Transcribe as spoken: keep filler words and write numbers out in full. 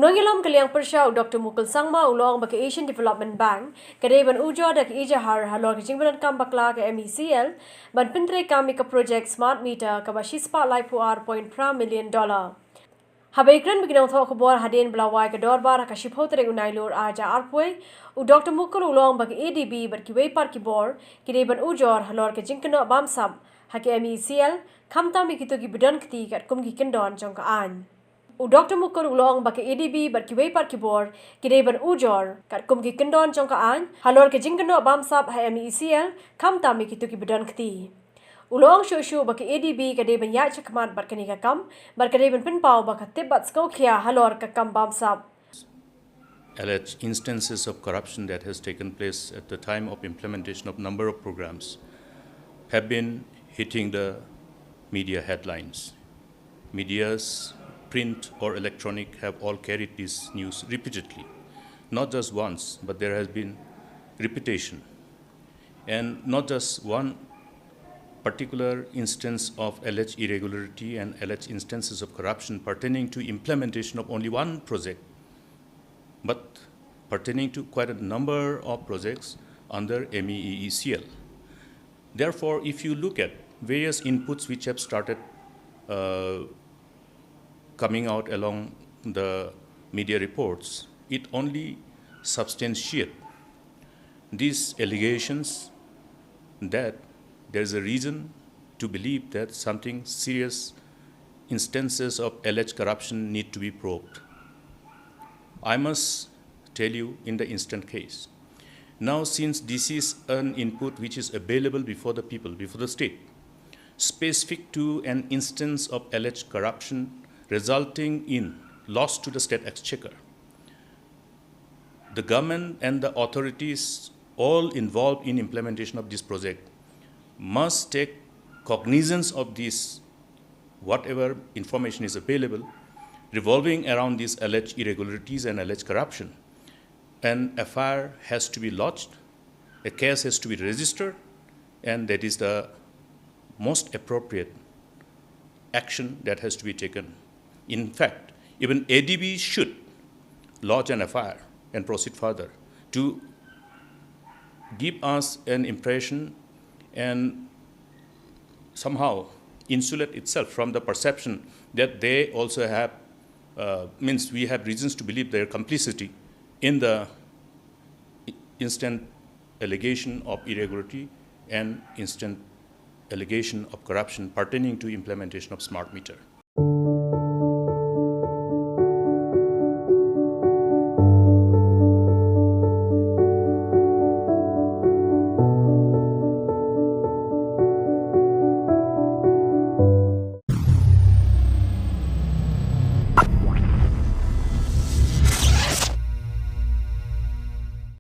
Nongïalam ka liang pyrshah u Dr Mukul Sangma u la ong ba ka Asian Development Bank ka dei ban ujor da ka ejahar halor ka jingpyndonkam bakla ka MeECL ban pyntreikam ïa ka project smart meter kaba shispah laiphew ar point phra million dollar. Haba ïakren bad ki nongthoh khubor hadien ba la wai ka dorbar ha ka shiphew tarik u Nailur ar hajar arphew, u Dr Mukul u la ong ba ka ADB bad kiwei pat ki bor ki dei ban ujor halor ka jingkynnoh bamsap ha ka MeECL, khamtam ïa kito kiba don kti katkum ki kyndon jong ka aiñ. U Dr Mukul u la ong ba ka ADB bad kiwei pat ki bor ki dei ban ujor katkum ki kyndon jong ka aiñ halor ka jingkynnoh bamsap ha MeECL, khamtam ïa kito kiba don kti. U la ong shuh shuh ba ka ADB ka dei ban ïaid shakhmat bad kane ka kam bad ka dei ban pynpaw ba ka tip bad sngewkhia halor ka kam bamsap. Alleged instances of corruption that has taken place at the time of implementation of number of programs have been hitting the media headlines. Medias, print or electronic, have all carried this news repeatedly. Not just once, but there has been repetition. And not just one particular instance of alleged irregularity and alleged instances of corruption pertaining to implementation of only one project, but pertaining to quite a number of projects under MeECL. Therefore, if you look at various inputs which have started uh, coming out along the media reports, it only substantiate these allegations that there is a reason to believe that something serious instances of alleged corruption need to be probed. I must tell you in the instant case. Now, since this is an input which is available before the people, before the state, specific to an instance of alleged corruption resulting in loss to the state exchequer, the government and the authorities all involved in implementation of this project must take cognizance of this, whatever information is available, revolving around these alleged irregularities and alleged corruption. An FIR has to be lodged, a case has to be registered, and that is the most appropriate action that has to be taken. In fact, even ADB should lodge an FIR and proceed further to give us an impression and somehow insulate itself from the perception that they also have, uh, means we have reasons to believe their complicity in the instant allegation of irregularity and instant allegation of corruption pertaining to implementation of smart meter.